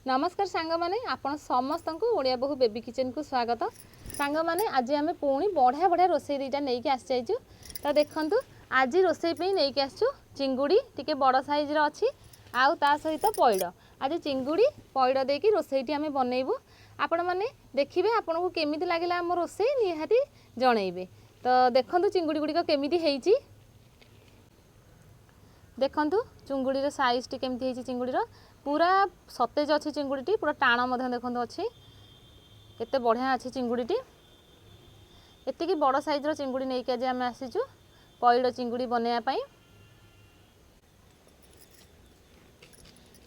ନମସ୍କାର ସାଙ୍ଗମାନେ, ଆପଣ ସମସ୍ତଙ୍କୁ ଓଡ଼ିଆ ବୋହୂ ବେବି କିଚେନ୍କୁ ସ୍ୱାଗତ। ସାଙ୍ଗମାନେ, ଆଜି ଆମେ ପୁଣି ବଢ଼ିଆ ବଢ଼ିଆ ରୋଷେଇ ଦୁଇଟା ନେଇକି ଆସିଯାଇଛୁ। ତ ଦେଖନ୍ତୁ, ଆଜି ରୋଷେଇ ପାଇଁ ନେଇକି ଆସିଛୁ ଚିଙ୍ଗୁଡ଼ି, ଟିକେ ବଡ଼ ସାଇଜ୍ର ଅଛି, ଆଉ ତା ସହିତ ପଇଡ଼। ଆଜି ଚିଙ୍ଗୁଡ଼ି ପଇଡ଼ ଦେଇକି ରୋଷେଇଟି ଆମେ ବନେଇବୁ। ଆପଣମାନେ ଦେଖିବେ, ଆପଣଙ୍କୁ କେମିତି ଲାଗିଲା ଆମ ରୋଷେଇ ନିହାତି ଜଣେଇବେ। ତ ଦେଖନ୍ତୁ ଚିଙ୍ଗୁଡ଼ି ଗୁଡ଼ିକ କେମିତି ହେଇଛି। ଦେଖନ୍ତୁ ଚିଙ୍ଗୁଡ଼ିର ସାଇଜ୍ଟି କେମିତି ହେଇଛି। ଚିଙ୍ଗୁଡ଼ିର ପୁରା ସତେଜ ଅଛି ଚିଙ୍ଗୁଡ଼ିଟି, ପୁରା ଟାଣ ମଧ୍ୟ ଦେଖନ୍ତୁ ଅଛି, କେତେ ବଢ଼ିଆ ଅଛି ଚିଙ୍ଗୁଡ଼ିଟି। ଏତିକି ବଡ଼ ସାଇଜ୍ର ଚିଙ୍ଗୁଡ଼ି ନେଇକି ଆଜି ଆମେ ଆସିଛୁ ପଇଡ଼ ଚିଙ୍ଗୁଡ଼ି ବନେଇବା ପାଇଁ।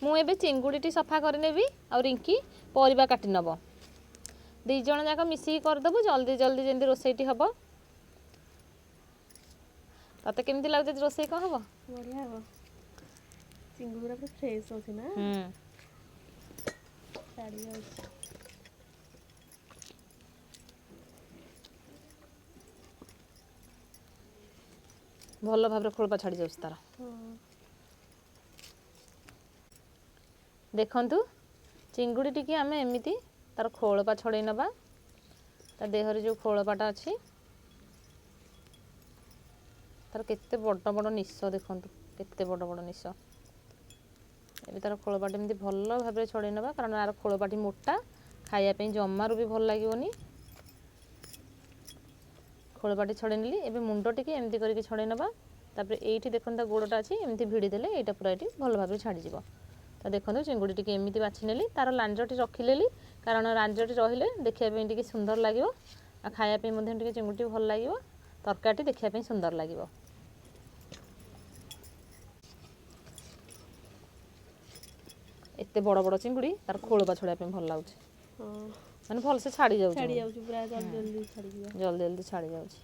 ମୁଁ ଏବେ ଚିଙ୍ଗୁଡ଼ିଟି ସଫା କରିନେବି ଆଉ ରିଙ୍କି ପରିବା କାଟି ନେବ। ଦୁଇ ଜଣ ଯାକ ମିଶିକି କରିଦେବୁ, ଜଲ୍ଦି ଜଲ୍ଦି ଯେମିତି ରୋଷେଇଟି ହେବ। ତତେ କେମିତି ଲାଗୁଛି ରୋଷେଇ, କ'ଣ ହେବ? ବଢ଼ିଆ ହେବ। ଚିଙ୍ଗୁଡ଼ି ପୁରା ଫ୍ରେଶ୍ ଅଛି ନା, ଛାଡ଼ି ଯାଉଛି। ଭଲ ଭାବରେ ଖୋଳପା ଛାଡ଼ି ଯାଉଛି ତାର। ଦେଖନ୍ତୁ ଚିଙ୍ଗୁଡ଼ି ଟିକେ ଆମେ ଏମିତି ତାର ଖୋଳପା ଛଡ଼େଇ ନେବା। ତା ଦେହରେ ଯେଉଁ ଖୋଳପାଟା ଅଛି ତାର, କେତେ ବଡ଼ ବଡ଼ ନିଶ ଦେଖନ୍ତୁ, କେତେ ବଡ଼ ବଡ଼ ନିଶ। ଏବେ ତାର ଖୋଳପାଟି ଏମିତି ଭଲ ଭାବରେ ଛଡ଼େଇ ନେବା, କାରଣ ଆର ଖୋଳପାଟି ମୋଟା, ଖାଇବା ପାଇଁ ଜମାରୁ ବି ଭଲ ଲାଗିବନି। ଖୋଳପାଟି ଛଡ଼େଇ ନେଲି। ଏବେ ମୁଣ୍ଡ ଟିକେ ଏମିତି କରିକି ଛଡ଼େଇ ନେବା। ତାପରେ ଏଇଠି ଦେଖନ୍ତୁ ତା ଗୋଡ଼ଟା ଅଛି, ଏମିତି ଭିଡ଼ି ଦେଲେ ଏଇଟା ପୁରା ଏଇଠି ଭଲ ଭାବରେ ଛାଡ଼ିଯିବ। ତ ଦେଖନ୍ତୁ ଚିଙ୍ଗୁଡ଼ି ଟିକେ ଏମିତି ବାଛି ନେଲି, ତାର ଲାଞ୍ଜଟି ରଖିନେଲି, କାରଣ ଲାଞ୍ଜଟି ରହିଲେ ଦେଖିବା ପାଇଁ ଟିକେ ସୁନ୍ଦର ଲାଗିବ, ଆଉ ଖାଇବା ପାଇଁ ମଧ୍ୟ ଟିକେ ଚିଙ୍ଗୁଡ଼ିଟି ଭଲ ଲାଗିବ, ତରକାରୀଟି ଦେଖିବା ପାଇଁ ସୁନ୍ଦର ଲାଗିବ। ଏତେ ବଡ଼ ବଡ଼ ଚିଙ୍ଗୁଡ଼ି, ତାର ଖୋଳପା ଛଡ଼େଇବା ପାଇଁ ଭଲ ଲାଗୁଛି, ମାନେ ଭଲସେ ଛାଡ଼ି ଯାଉଛି। ଛାଡ଼ି ଯାଉଛି ପୁରା ଜଲ୍ଦି ଜଲ୍ଦି ଛାଡ଼ିଯିବ, ଜଲ୍ଦି ଜଲ୍ଦି ଛାଡ଼ି ଯାଉଛି।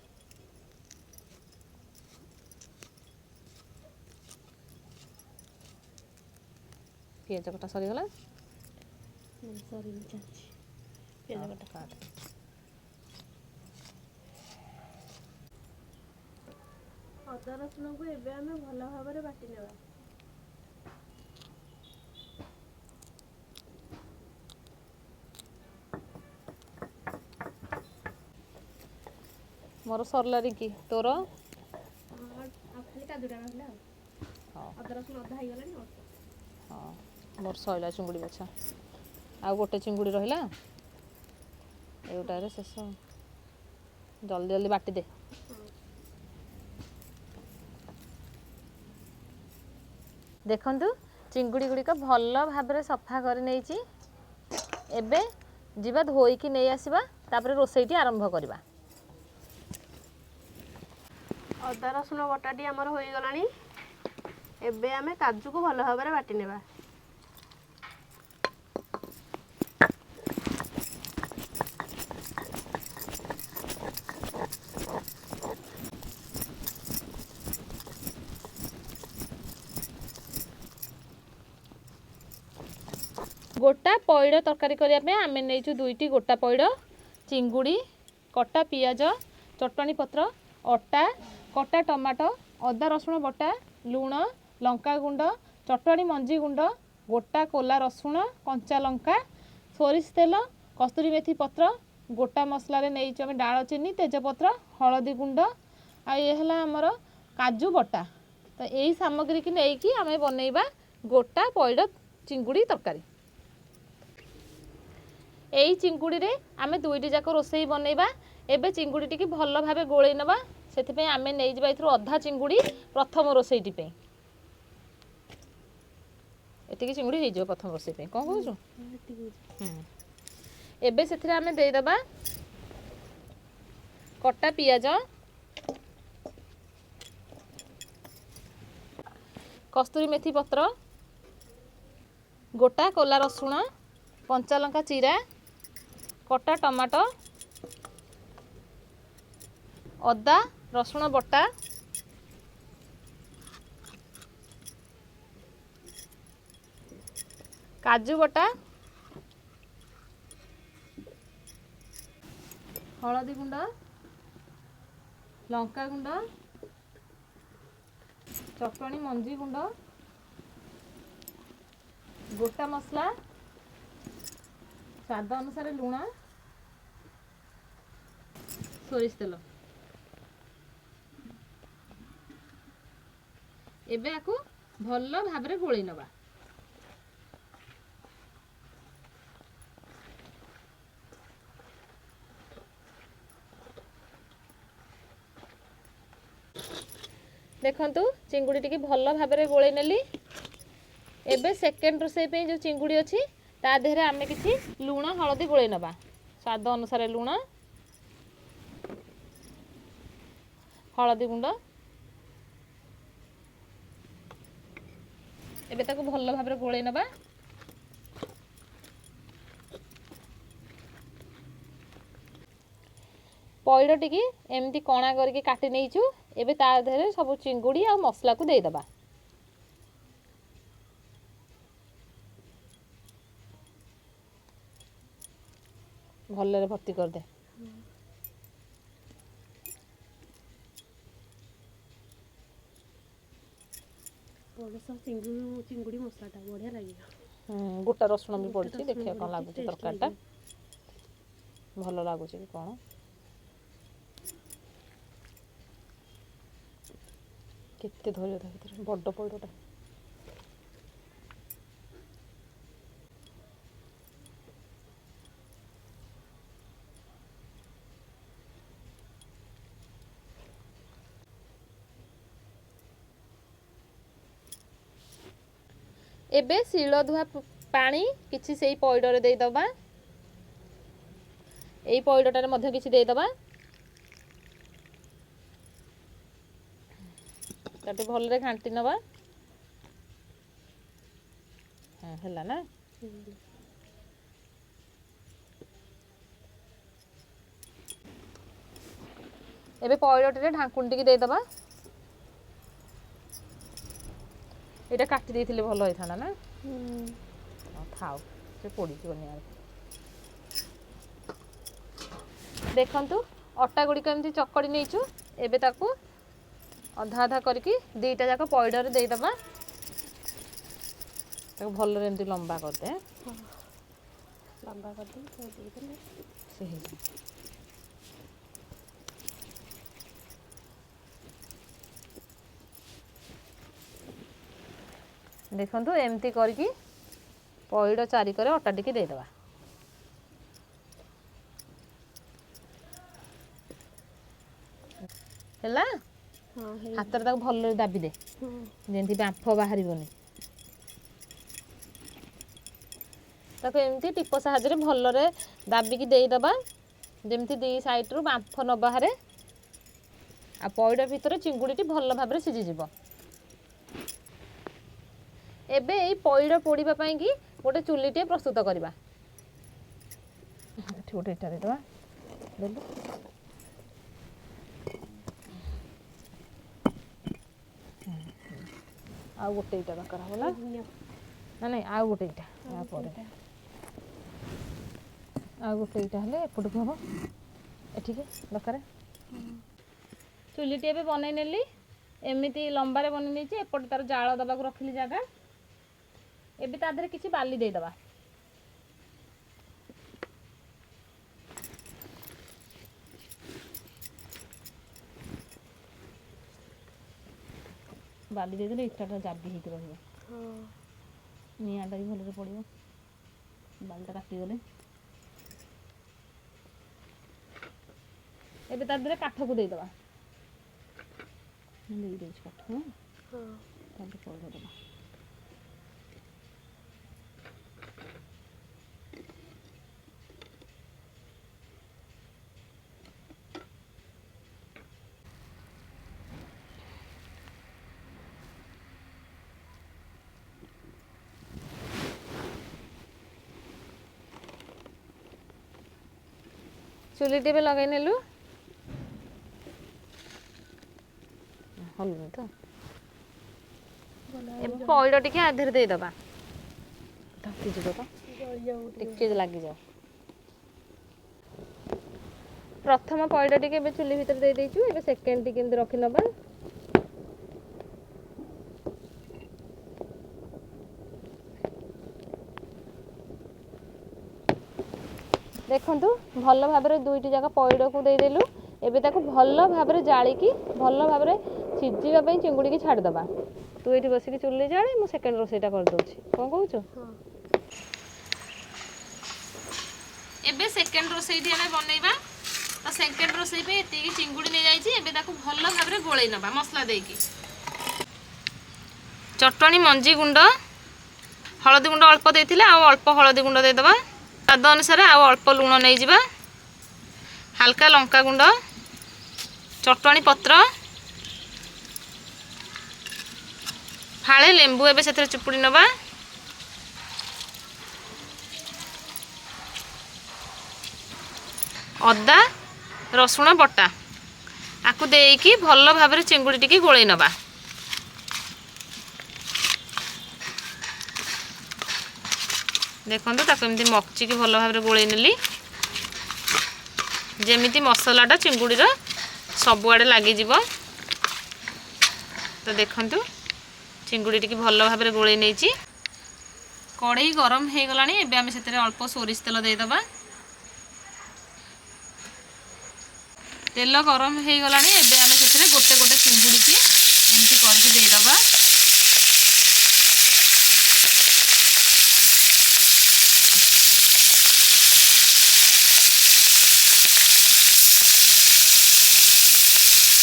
ପିଆଜ କଟା ସରିଗଲା? ସରିନି, ଚାଲିଛି ପିଆଜ କଟା। ଅଦା ରସୁଣକୁ ଏବେ ଆମେ ଭଲ ଭାବରେ ବାଟି ନେବା। ମୋର ସରିଲା ରିଙ୍କି, ତୋର? ଆଉ ଖାଲି କାଜୁଟା ରହିଲା। ଆଉ ଅଦା ରସୁଣ ଅଧା ହେଇଗଲାଣି। ହଁ, ମୋର ସରିଲା ଚିଙ୍ଗୁଡ଼ି ବଛା, ଆଉ ଗୋଟେ ଚିଙ୍ଗୁଡ଼ି ରହିଲା, ଏଇଟାରେ ଶେଷ। ଜଲ୍ଦି ଜଲ୍ଦି ବାଟିଦେ। ଦେଖନ୍ତୁ ଚିଙ୍ଗୁଡ଼ି ଗୁଡ଼ିକ ଭଲ ଭାବରେ ସଫା କରି ନେଇଛି। ଏବେ ଯିବା ଧୋଇକି ନେଇ ଆସିବା, ତାପରେ ରୋଷେଇଟି ଆରମ୍ଭ କରିବା। ଅଦା ରସୁଣ ବଟାଟି ଆମର ହୋଇଗଲାଣି। ଏବେ ଆମେ କାଜୁକୁ ଭଲ ଭାବରେ ବାଟି ନେବା। ଗୋଟା ପଇଡ଼ ତରକାରୀ କରିବା ପାଇଁ ଆମେ ନେଇଛୁ ଦୁଇଟି ଗୋଟା ପଇଡ଼, ଚିଙ୍ଗୁଡ଼ି, କଟା ପିଆଜ, ଚଟଣି ପତ୍ର, ଅଟା, କଟା ଟମାଟୋ, ଅଦା ରସୁଣ ବଟା, ଲୁଣ, ଲଙ୍କା ଗୁଣ୍ଡ, ଚଟଣି ମଞ୍ଜି ଗୁଣ୍ଡ, ଗୋଟା କୋଲା ରସୁଣ, କଞ୍ଚା ଲଙ୍କା, ସୋରିଷ ତେଲ, କସ୍ତୁରୀ ମେଥି ପତ୍ର। ଗୋଟା ମସଲାରେ ନେଇଛୁ ଆମେ ଡାଳଚିନି, ତେଜପତ୍ର, ହଳଦୀ ଗୁଣ୍ଡ, ଆଉ ଇଏ ହେଲା ଆମର କାଜୁ ବଟା। ତ ଏଇ ସାମଗ୍ରୀକି ନେଇକି ଆମେ ବନେଇବା ଗୋଟା ପଇଡ଼ ଚିଙ୍ଗୁଡ଼ି ତରକାରୀ। ଏଇ ଚିଙ୍ଗୁଡ଼ିରେ ଆମେ ଦୁଇଟି ଯାକ ରୋଷେଇ ବନେଇବା। ଏବେ ଚିଙ୍ଗୁଡ଼ି ଟିକେ ଭଲ ଭାବେ ଗୋଳେଇ ନେବା, ସେଥିପାଇଁ ଆମେ ନେଇଯିବା ଏଥିରୁ ଅଧା ଚିଙ୍ଗୁଡ଼ି ପ୍ରଥମ ରୋଷେଇଟି ପାଇଁ। ଏତିକି ଚିଙ୍ଗୁଡ଼ି ହେଇଯିବ ପ୍ରଥମ ରୋଷେଇ ପାଇଁ, କ'ଣ କହୁଛୁ? ଏବେ ସେଥିରେ ଆମେ ଦେଇଦେବା କଟା ପିଆଜ, କସ୍ତୁରୀ ମେଥି ପତ୍ର, ଗୋଟା କୋଲା ରସୁଣ, କଞ୍ଚା ଲଙ୍କା ଚିରା, କଟା ଟମାଟୋ, ଅଦା ରସୁଣ ବଟା, କାଜୁ ବଟା, ହଳଦୀ ଗୁଣ୍ଡ, ଲଙ୍କା ଗୁଣ୍ଡ, ଚଟଣି ମଞ୍ଜି ଗୁଣ୍ଡ, ଗୋଟା ମସଲା, ସ୍ୱାଦ ଅନୁସାରେ ଲୁଣ, ସୋରିଷ ତେଲ। ଏବେ ଆକୁ ଭଲ ଭାବରେ ଗୋଳେଇ ନେବା। ଦେଖନ୍ତୁ, ଚିଙ୍ଗୁଡ଼ି ଟିକେ ଭଲ ଭାବରେ ଗୋଳେଇ ନେଲି। ଏବେ ସେକେଣ୍ଡ ରୋଷେଇ ପାଇଁ ଯେଉଁ ଚିଙ୍ଗୁଡ଼ି ଅଛି, ତା ଦେହରେ ଆମେ କିଛି ଲୁଣ ହଳଦୀ ଗୋଳେଇ ନେବା। ସ୍ୱାଦ ଅନୁସାରେ ଲୁଣ, ହଳଦୀ ଗୁଣ୍ଡ। ଏବେ ତାକୁ ଭଲ ଭାବରେ ଗୋଳେଇ ନେବା। ପଇଡ଼ ଟିକି ଏମିତି କଣା କରିକି କାଟି ନେଇଛୁ। ଏବେ ତା ଦେହରେ ସବୁ ଚିଙ୍ଗୁଡ଼ି ଆଉ ମସଲାକୁ ଦେଇଦେବା। ଭଲରେ ଭର୍ତ୍ତି କରିଦେ। ପଣସ ଚିଙ୍ଗୁଡ଼ି, ଚିଙ୍ଗୁଡ଼ି ମସଲାଟା ବଢ଼ିଆ ଲାଗିବ। ଗୋଟା ରସୁଣ ବି ଗୋଟା ପଡ଼ିଛି। ରସୁଣ ଦେଖିବା କ'ଣ ପଡ଼ିଛି, ଲାଗୁଛି ଟେଷ୍ଟ ତରକାରୀଟା। ଲାଗିବ। ଭଲ ଲାଗୁଛି କି କ'ଣ। କେତେ ଧରିବ ତା ଭିତରେ, ବଡ଼ ପଇଡ଼ଟା। ଏବେ ଶିଳ ଧୁଆ ପାଣି କିଛି ସେଇ ପଇଡ଼ରେ ଦେଇଦେବା। ଏଇ ପଇଡ଼ଟାରେ ମଧ୍ୟ କିଛି ଦେଇଦେବା। ତାକୁ ଭଲରେ ଘାଣ୍ଟି ନେବା। ହଁ, ହେଲା ନା? ଏବେ ପଇଡ଼ଟିରେ ଢାଙ୍କୁଣୀ ଟିକେ ଦେଇଦେବା। ଏଇଟା କାଟି ଦେଇଥିଲେ ଭଲ ହେଇଥାନ୍ତା ନା? ହଁ, ଥାଉ, ସେ ପୋଡ଼ିଯିବ ନିଆଁରେ। ଦେଖନ୍ତୁ, ଅଟା ଗୁଡ଼ିକ ଏମିତି ଚକଡ଼ି ନେଇଛୁ। ଏବେ ତାକୁ ଅଧା ଅଧା କରିକି ଦୁଇଟା ଯାକ ପଇଡ଼ରେ ଦେଇଦେବା। ତାକୁ ଭଲରେ ଏମିତି ଲମ୍ବା କରିଦେ। ହଁ, ଲମ୍ବା କରିଦେଇ ତାକୁ ଦେଇଦେଲେ ସେ ହେଇଯିବ। ଦେଖନ୍ତୁ, ଏମିତି କରିକି ପଇଡ଼ ଚାରିକରେ ଅଟା ଟିକେ ଦେଇଦେବା। ହେଲା? ହଁ, ହେଇଗଲା। ହାତରେ ତାକୁ ଭଲରେ ଦାବି ଦେ, ଯେମିତି ବାମ୍ଫ ବାହାରିବନି। ତାକୁ ଏମିତି ଟିପ ସାହାଯ୍ୟରେ ଭଲରେ ଦାବିକି ଦେଇଦେବା, ଯେମିତି ଦୁଇ ସାଇଡ଼ରୁ ବାମ୍ଫ ନ ବାହାରେ ଆଉ ପଇଡ଼ ଭିତରେ ଚିଙ୍ଗୁଡ଼ିଟି ଭଲ ଭାବରେ ସିଝିଯିବ। ଏବେ ଏଇ ପଇଡ଼ ପୋଡ଼ିବା ପାଇଁକି ଗୋଟେ ଚୁଲିଟିଏ ପ୍ରସ୍ତୁତ କରିବା। ଏଠି ଗୋଟେ ଇଟା ଦେଇଦେବା। ଦେଲୁ। ଆଉ ଗୋଟେ ଇଟା ଦରକାର ହବ ନା? ନା, ନାଇଁ, ଆଉ ଗୋଟେ ଇଟା ୟା ପରେ। ଆଉ ଗୋଟେ ଇଟା ହେଲେ ଏପଟକୁ ହବ, ଏଠିକି ଦରକାର। ଚୁଲିଟି ଏବେ ବନେଇ ନେଲି। ଏମିତି ଲମ୍ବାରେ ବନେଇ ନେଇଛି। ଏପଟେ ତାର ଜାଳ ଦେବାକୁ ରଖିଲି ଜାଗା। ଏବେ ତା ଦେହରେ କିଛି ବାଲି ଦେଇଦେବା। ବାଲି ଦେଇଦେଲେ ଇଟାଟା ଜାବି ହେଇକି ରହିବ। ନିଆଁଟା ବି ଭଲରେ ପଡ଼ିବ ବାଲିଟା କାଟିଗଲେ। ଏବେ ତା ଦେହରେ କାଠକୁ ଦେଇଦେବା। ମୁଁ ଦେଇଦେଉଛି କାଠ। ହଁ। ତାପରେ ପଇଡ଼ ଦେବା। ଚୁଲିଟି ଏବେ ଲଗାଇ ନେଲୁ। ହଲୁନି ତ। ଭଲ। ଏବେ ପଇଡ଼ ଟିକେ ଆ ଦେହରେ ଦେଇଦେବା। ତାତିଯିବ ତ। ଜଳିଯାଉ ଟିକେ। ଟିକେ ଲାଗିଯାଉ। ପ୍ରଥମ ପଇଡ଼ ଟିକେ ଏବେ ଚୁଲି ଭିତରେ ଦେଇ ଦେଇଛୁ। ଏବେ ସେକେଣ୍ଡ ଟିକେ ଏମିତି ରଖିନେବା। ଦେଖନ୍ତୁ, ଭଲ ଭାବରେ ଦୁଇଟି ଯାକ ପଇଡ଼କୁ ଦେଇଦେଲୁ। ଏବେ ତାକୁ ଭଲ ଭାବରେ ଜାଳିକି ଭଲ ଭାବରେ ସିଝିବା ପାଇଁ ଚିଙ୍ଗୁଡ଼ିକି ଛାଡ଼ିଦେବା। ତୁ ଏଇଠି ବସିକି ଚୁଲି ଜାଳେ, ମୁଁ ସେକେଣ୍ଡ ରୋଷେଇଟା କରିଦେଉଛି। କ'ଣ କହୁଛୁ? ଏବେ ସେକେଣ୍ଡ ରୋଷେଇଟି ଆମେ ବନେଇବା। ତ ସେକେଣ୍ଡ ରୋଷେଇ ପାଇଁ ଏତିକି ଚିଙ୍ଗୁଡ଼ି ନେଇଯାଇଛି। ଏବେ ତାକୁ ଭଲ ଭାବରେ ଗୋଳେଇ ନେବା ମସଲା ଦେଇକି। ଚଟଣି ମଞ୍ଜି ଗୁଣ୍ଡ, ହଳଦୀ ଗୁଣ୍ଡ ଅଳ୍ପ ଦେଇଥିଲେ, ଆଉ ଅଳ୍ପ ହଳଦୀ ଗୁଣ୍ଡ ଦେଇଦେବା। ସ୍ୱାଦ ଅନୁସାରେ ଆଉ ଅଳ୍ପ ଲୁଣ ନେଇଯିବା। ହାଲକା ଲଙ୍କା ଗୁଣ୍ଡ, ଚଟଣି ପତ୍ର, ଫାଳେ ଲେମ୍ବୁ ଏବେ ସେଥିରେ ଚିପୁଡ଼ି ନେବା। ଅଦା ରସୁଣ ବଟା ଆକୁ ଦେଇକି ଭଲ ଭାବରେ ଚିଙ୍ଗୁଡ଼ି ଟିକେ ଗୋଳେଇ ନେବା। ଦେଖନ୍ତୁ, ତାକୁ ଏମିତି ମକଚିକି ଭଲ ଭାବରେ ଗୋଳେଇ ନେଲି, ଯେମିତି ମସଲାଟା ଚିଙ୍ଗୁଡ଼ିର ସବୁଆଡ଼େ ଲାଗିଯିବ। ତ ଦେଖନ୍ତୁ, ଚିଙ୍ଗୁଡ଼ି ଟିକେ ଭଲ ଭାବରେ ଗୋଳେଇ ନେଇଛି। କଡ଼େଇ ଗରମ ହେଇଗଲାଣି। ଏବେ ଆମେ ସେଥିରେ ଅଳ୍ପ ସୋରିଷ ତେଲ ଦେଇଦେବା। ତେଲ ଗରମ ହେଇଗଲାଣି। ଏବେ ଆମେ ସେଥିରେ ଗୋଟେ ଗୋଟେ ଚିଙ୍ଗୁଡ଼ିକି ଏମିତି କରିକି ଦେଇଦେବା।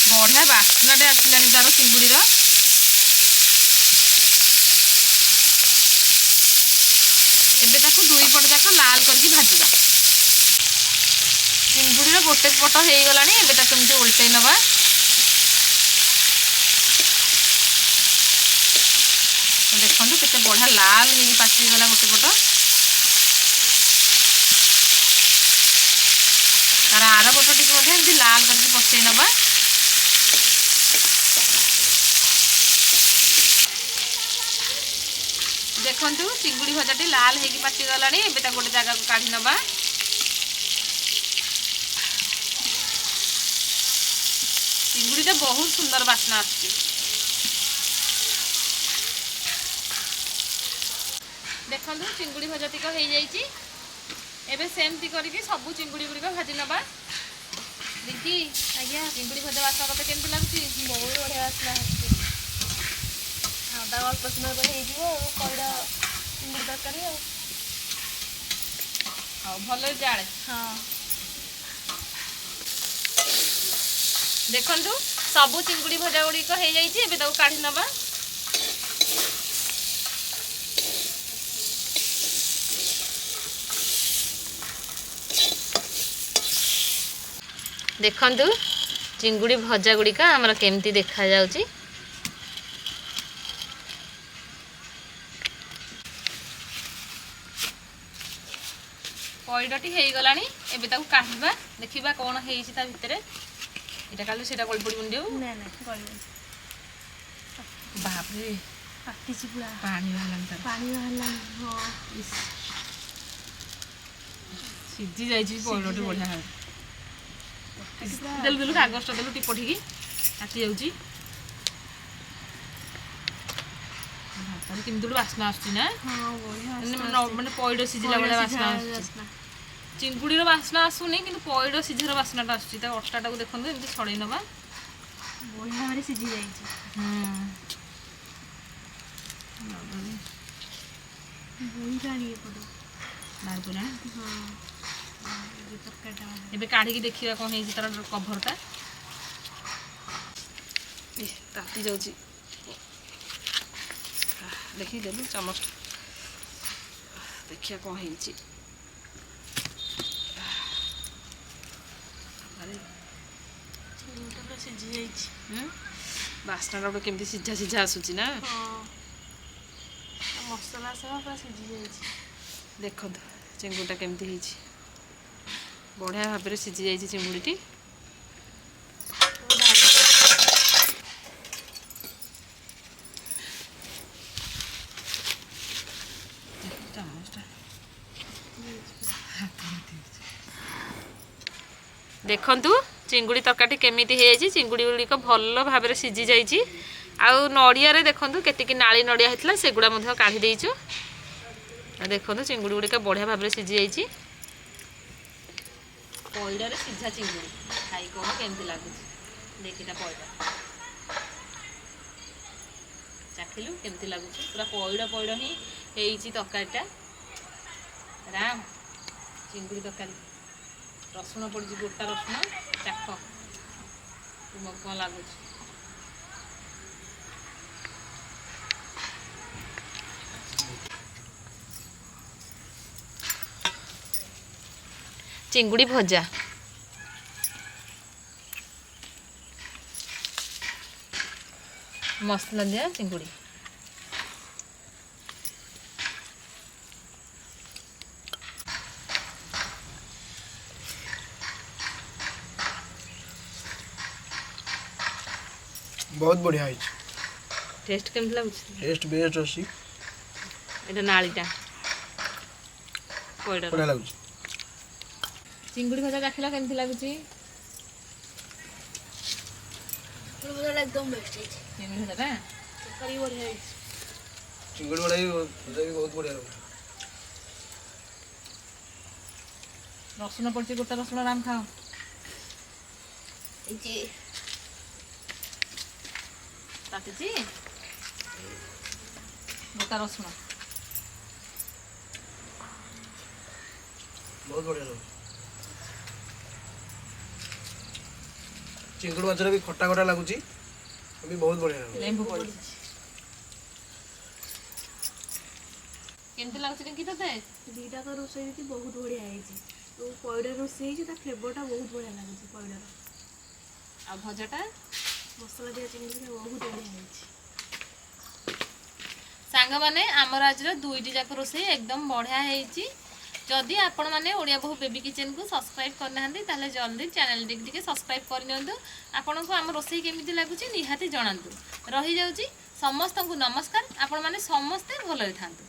ବଢ଼ିଆ ବାସ୍ନାଟେ ଆସିଲାଣି ତାର ଚିଙ୍ଗୁଡ଼ିର। ଏବେ ତାକୁ ଦୁଇ ପଟ ଯାକ ଲାଲ କରିକି ଭାଜିବା। ଚିଙ୍ଗୁଡ଼ିର ଗୋଟେ ପଟ ହେଇଗଲାଣି। ଏବେ ତାକୁ ଏମିତି ଓଲଟେଇ ନେବା। ଦେଖନ୍ତୁ, କେତେ ବଢ଼ିଆ ଲାଲ ହେଇକି ପାଚିଗଲା ଗୋଟେ ପଟ। ତାର ଆର ପଟ ଟିକେ ମଧ୍ୟ ଏମିତି ଲାଲ କରିକି ପଚେଇ ନେବା। ଦେଖନ୍ତୁ, ଚିଙ୍ଗୁଡ଼ି ଭଜାଟି ଲାଲ ହେଇକି ପାଚିଗଲାଣି। ଏବେ ତାକୁ ଗୋଟେ ଜାଗାକୁ କାଢ଼ି ନେବା। ଚିଙ୍ଗୁଡ଼ିଟା ବହୁତ ସୁନ୍ଦର ବାସ୍ନା ଆସୁଛି। ଦେଖନ୍ତୁ, ଚିଙ୍ଗୁଡ଼ି ଭଜାଟିକ ହେଇଯାଇଛି। ଏବେ ସେମିତି କରିକି ସବୁ ଚିଙ୍ଗୁଡ଼ି ଗୁଡ଼ିକ ଭାଜି ନେବା। ଦିଦି। ଆଜ୍ଞା। ଚିଙ୍ଗୁଡ଼ି ଭଜା ବାସ୍ନା ତତେ କେମିତି ଲାଗୁଛି? ବହୁତ ବଢ଼ିଆ ବାସ୍ନା ଆସୁଛି। ଆଉ ତା ଅଳ୍ପ ସମୟ ପରେ ହେଇଯିବ ଆଉ ପଇଡ଼ ଚିଙ୍ଗୁଡ଼ି ତରକାରୀ ଆଉ। ହଉ, ଭଲରେ ଜାଳେ। ହଁ। ଦେଖନ୍ତୁ, ସବୁ ଚିଙ୍ଗୁଡ଼ି ଭଜା ଗୁଡ଼ିକ ହେଇଯାଇଛି। ଏବେ ତାକୁ କାଢ଼ି ନେବା। ଦେଖନ୍ତୁ, ଚିଙ୍ଗୁଡ଼ି ଭଜା ଗୁଡ଼ିକ ଆମର କେମିତି ଦେଖାଯାଉଛି। ପଇଡ଼ଟି ହେଇଗଲାଣି। ଏବେ ତାକୁ କାଢ଼ିବା, ଦେଖିବା କ'ଣ ହେଇଛି ତା ଭିତରେ। ଏଇଟା କାଲି ସେଇଟା ଗଳି ପଡ଼ିବନି ଆଉ? ନା ନା, ଗଳିବନି। ବାପରେ! ପାଟିଛି ପୁରା। ପାଣି ବାହାରିଲାଣି ତାର। ପାଣି ବାହାରିଲାଣି, ହଁ। ସିଝି ଯାଇଛି ପଇଡ଼ଟି ବଢ଼ିଆ ଭାବରେ। ଦେଲୁ ଦେଲୁ, କାଗଜଟା ଦେଲୁ ଟିପଠିକି, କାଟି ଯାଉଛି। ତାର କେମିତି ଗୋଟେ ବାସ୍ନା ଆସୁଛି ନା? ହଁ, ବଢ଼ିଆ। ମାନେ ପଇଡ଼ ସିଝିଲା ଭଳିଆ ବାସ୍ନା ଆସୁଛି। ଚିଙ୍ଗୁଡ଼ିର ବାସ୍ନା ଆସୁନି, କିନ୍ତୁ ପଇଡ଼ ସିଝାର ବାସ୍ନାଟା ଆସୁଛି। ତା ଅଟାଟାକୁ ଦେଖନ୍ତୁ, ଏମିତି ଛଡ଼େଇ ନେବା। ବଢ଼ିଆ ଭାବରେ ସିଝି ଯାଇଛି। ବୋହିଲାଣି ଏପଟୁ। ବାହାରି ପଡ଼ିଲାଣି। ହଁ, ତରକାରୀଟା। ଏବେ କାଢ଼ିକି ଦେଖିବା କ'ଣ ହେଇଛି ତାର କଭରଟା। ତାତି ଯାଉଛି। ଦେଖି ଦେଲୁ ଚାମଚ, ଦେଖିବା କ'ଣ ହେଇଛି। ଚିଙ୍ଗୁଡ଼ିଟା ପୁରା ସିଝି ଯାଇଛି। ବାସ୍ନାଟା ଗୋଟେ କେମିତି ସିଝା ସିଝା ଆସୁଛି ନା? ହଁ, ମସଲା ସହ ପୁରା ସିଝି ଯାଇଛି। ଦେଖନ୍ତୁ, ଚିଙ୍ଗୁଡ଼ିଟା କେମିତି ହେଇଛି। ବଢ଼ିଆ ଭାବରେ ସିଝି ଯାଇଛି ଚିଙ୍ଗୁଡ଼ିଟି। ତାକୁ ଢାଳିଦେବା। ଚାମଚଟା। ଦେଖନ୍ତୁ, ଚିଙ୍ଗୁଡ଼ି ତରକାରୀଟି କେମିତି ହେଇଯାଇଛି। ଚିଙ୍ଗୁଡ଼ି ଗୁଡ଼ିକ ଭଲ ଭାବରେ ସିଝି ଯାଇଛି। ଆଉ ନଡ଼ିଆରେ ଦେଖନ୍ତୁ, କେତିକି ନାଳି ନଡ଼ିଆ ହେଇଥିଲା, ସେଗୁଡ଼ା ମଧ୍ୟ କାଢ଼ି ଦେଇଛୁ। ଆଉ ଦେଖନ୍ତୁ, ଚିଙ୍ଗୁଡ଼ି ଗୁଡ଼ିକ ବଢ଼ିଆ ଭାବରେ ସିଝି ଯାଇଛି। ପଇଡ଼ରେ ସିଝା ଚିଙ୍ଗୁଡ଼ି ଖାଇ କହ କେମିତି ଲାଗୁଛି। ଦେଖ, ଏଇଟା ପଇଡ଼। ଚାଖିଲୁ, କେମିତି ଲାଗୁଛି? ପୁରା ପଇଡ଼ ପଇଡ଼ ହିଁ ହେଇଛି ତରକାରୀଟା। ରାମ, ଚିଙ୍ଗୁଡ଼ି ତରକାରୀ, ରସୁଣ ପଡ଼ିଛି, ଗୋଟା ରସୁଣ। ଚାଖ, ତୁମକୁ କ'ଣ ଲାଗୁଛି? ଚିଙ୍ଗୁଡ଼ି ଭଜା। ମସଲା ଦିଆ ଚିଙ୍ଗୁଡ଼ି। ବହୁତ ବଢ଼ିଆ ହେଇଛି। ଟେଷ୍ଟ କେମିତି ଲାଗୁଛି? ଟେଷ୍ଟ ବେଷ୍ଟ ଅଛି। ଏଇଟା ନାଳିଟା ପଇଡ଼ର। ବଢ଼ିଆ ଲାଗୁଛି। ଚିଙ୍ଗୁଡ଼ି ଭଜା ଚାଖିଲ, କେମିତି ଲାଗୁଛି? ଭଜାଟା ଏକଦମ ବେଷ୍ଟ ହେଇଛି। ଚିଙ୍ଗୁଡ଼ି ଭଜାଟା? ତରକାରୀ ବଢ଼ିଆ ହେଇଛି। ଚିଙ୍ଗୁଡ଼ି ବଢ଼ିଆ ବି, ଭଜା ବି ବହୁତ ବଢ଼ିଆ ଲାଗୁଛି। ରସୁଣ ପଡ଼ିଛି, ଗୋଟା ରସୁଣ। ରାମ, ଖାଅ। ହେଇଛି। ତାତିଛି। ଗୋଟା ରସୁଣ। ବହୁତ ବଢ଼ିଆ ଲାଗୁଛି। ଚିଙ୍ଗୁଡ଼ି ମାଛଟା ବି ଖଟା ଖଟା ଲାଗୁଛି ବି, ବହୁତ ବଢ଼ିଆ ଲାଗୁଛି। ଲେମ୍ବୁ ପଡ଼ିଛି। କେମିତି ଲାଗୁଛି ରିଙ୍କି ତତେ? ଦୁଇଟାକ ରୋଷେଇ ହେଇଛି, ବହୁତ ବଢ଼ିଆ ହେଇଛି। ଯୋଉ ପଇଡ଼ ରୋଷେଇ ହେଇଛି, ତା ଫ୍ଲେଭରଟା ବହୁତ ବଢ଼ିଆ ଲାଗୁଛି ପଇଡ଼ର। ଆଉ ଭଜାଟା? ମସଲା ଦିଆ ଚିଙ୍ଗୁଡ଼ିଟା ବହୁତ ବଢ଼ିଆ ହେଇଛି। ସାଙ୍ଗମାନେ, ଆମର ଆଜିର ଦୁଇଟି ଯାକ ରୋଷେଇ ଏକଦମ ବଢ଼ିଆ ହେଇଛି। ଯଦି ଆପଣମାନେ ଓଡ଼ିଆ ବୋହୂ ବେବି କିଚେନକୁ ସବସ୍କ୍ରାଇବ୍ କରିନାହାନ୍ତି, ତାହେଲେ ଜଲ୍ଦି ଚ୍ୟାନେଲଟିକି ଟିକେ ସବସ୍କ୍ରାଇବ୍ କରିନିଅନ୍ତୁ। ଆପଣଙ୍କୁ ଆମ ରୋଷେଇ କେମିତି ଲାଗୁଛି, ନିହାତି ଜଣାନ୍ତୁ। ରହିଯାଉଛି, ସମସ୍ତଙ୍କୁ ନମସ୍କାର। ଆପଣମାନେ ସମସ୍ତେ ଭଲରେ ଥାନ୍ତୁ।